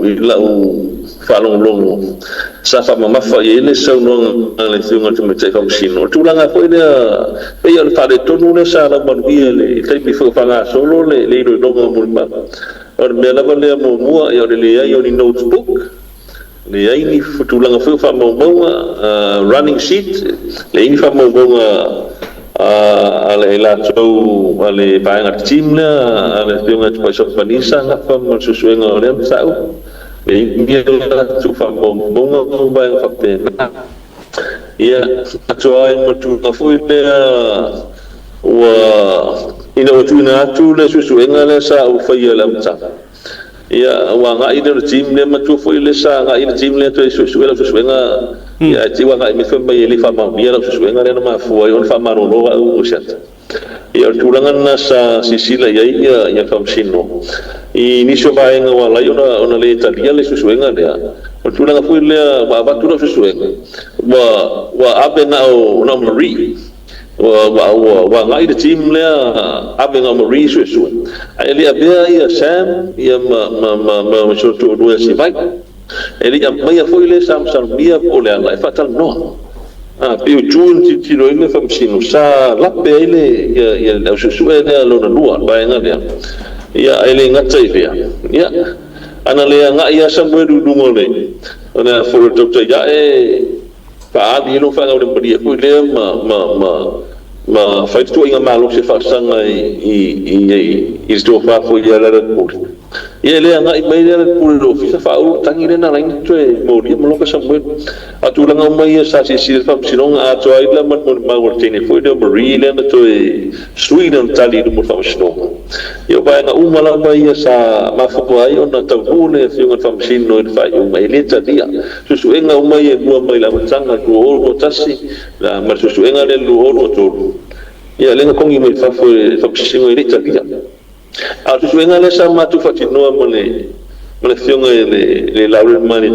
i lau faalogologo sa faamamafa i ai le saunoaga a le Afioga i le Tamaitai Faamasino, o le tulaga foi lea pei o le faaletonu lea sa laumaluia i le taimi foi o faagasolo le iloiloga o molimau. O le mea lava lea muamua, o le leai o ni notebook, leai ni tulaga foi o faamaumauga, running sheet, leai ni faamaumauga a le latou a le vaega team lea a le Afioga ia Tupai Sopani sa nafa ma le suesuega o lea mataupu. Leai ni latou faamaumauga ma vaega faapena. Ia, atoa ai ma tulaga foi lea ua ina ua tuuina atu le suesuega lea sa ou faia i le amataga. Ia, ua agai lea o le team lea, matua foi lea sa agai le team lea toe suesue lau suesuega, ia, ae te i ua agai mai fai mai e le faamaonia lau suesuega lea na mafua ai ona faamalolo au Asiata. Ia, o le tulaga lena sa silasila i ai ia Faamasino i nisi o vaega ua ala ai ona le talia le suesuega lea. O le tulaga foi lea ua avatu lau suesuega, ua ave na o Marie, ua agai le team lea ave na o Marie suesue, ae le avea ia Sam ia ma si ona toalua ia Sivai. E le i aumaia foi le sa masalomia po o le ala e faatalanoa. Pei o itu na tilotilo ai le Faamasino sa lape ai le ia le au suesue lea lona lua, le vaega lea. Ia, ae le gata i lea, ia, ana le agai lava Samuelu i luga o le o le a foi o le tautai ae faaali ai lona faagaulemalie foi lea ma fai le tuuaiga malosi e faasaga i le tofa foi ia Lealailepule. Ia e le agai mai Lealailepule i le ofisa faaulu le tagi lea na ala ai ona toe molia ma loka Samuelu. A o tulaga uma ia sa silasila i le Faamasinoga atoa ai la ma le molimau a le teine foi lea o Marie lea na toe sui lana tali i luma o le Faamasinoga. Ia o vaega uma lava ia sa mafua ai ona taunuu le Afioga i le Faamasino i le faaiuga e le talia. Suesuega uma ia e lua mai le amataga 2021 ma le suesuega lea i le 2023, ia lea na togi mai fafo e le Faamasinoga e le i talia. A o le suesuega lea sa matou faatinoa ma le Afioga i le Laulelei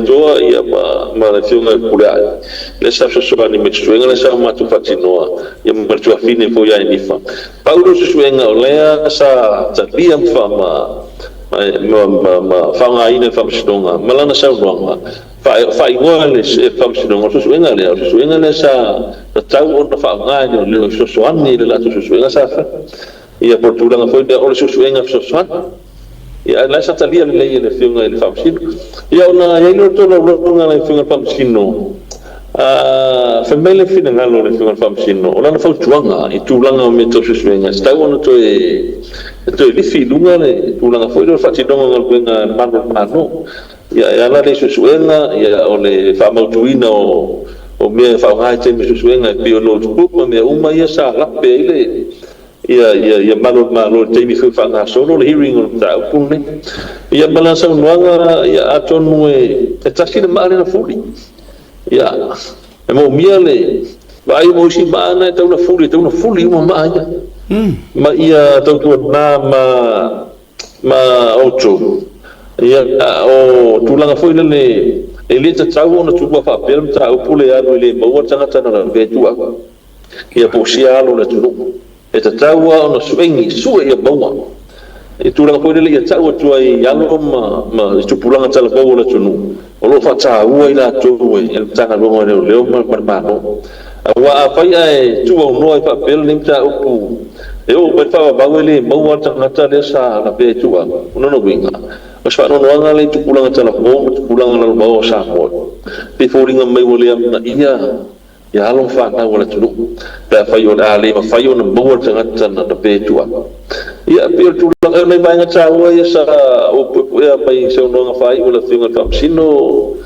ia ma le Afioga i le Puleae, lea sa fesoasoani mai i le suesuega lea sa matou faatinoa ia ma le tuafafine foi ia Enifa. Pau lea o suesuega o lea sa talia ma faaaogaina e le Faamasinoga ma lana saunoaga faaigoa e le Faamasinoga o le suesuega lea, o le suesuega lea sa tatau ona faaaoga e leoleo e fesoasoani i le latou suesuega sa fai. Ia po o le tulaga foi lea o le suesuega fesoasoani. Ia ae la e sa talia lelei e le Afioga i le Faamasino. Ia ona i ai lea o le tolaulauga a le Afioga i le Faamasino, fai mai le finagalo o le Afioga i le Faamasino, o lana fautuaga i tulaga o mea tau suesuega, e tatau ona toe lifi i luga le tulaga foi lea o le faatinoga o galuega a le Malu o le Malo. Ia e ala lea i suesuega, ia o le faamautuina o mea e faaaoga i taimi o suesuega e pei o notebook ma mea uma ia sa lape ai le ia malu o le Malo i le taimi foi o faagasolo le hearing o le mataupu lenei. Ia ma lana saunoaga, ia atonu e tasi le maa lea na fuli. Ia e moomia le vaai mo isi maa na e tau na fuli, e tau na fuli uma maa ia. Ma ia tautuana ma outou. Ia, o tulaga foi lele, e le tatau ona tuua faapea le mataupu le alu e le maua le tagata na lavea i tua. Ia po o sia alo o le atunuu. E tatau lava ona suengi, sue ia maua. I tulaga foi lele ia tau atu ai i alo ma i tupulaga talavou o le atunuu, o lo o faataua i latou e le Matagaluega o Leoleo ma le Malo. Aua afai ae tuuaunoa ai faapea lenei mataupu e oo mai le faavavau e le maua le tagata lea sa lavea i tua, o lona uiga, o se faanoanoaga lea i tupulaga talavou ma tupulaga lalovaoa o Samoa, pei foliga mai ua le amanaia ia alo ma fanau a le atunuu, pe afai o le a le mafai ona maua le tagata na lavea i tua. Ia, pei o le tulaga, o nai vaega taua ia sa ou puepuea mai i saunoaga faaiu a le Afioga i le Faamasino,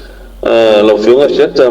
lau Afioga Asiata.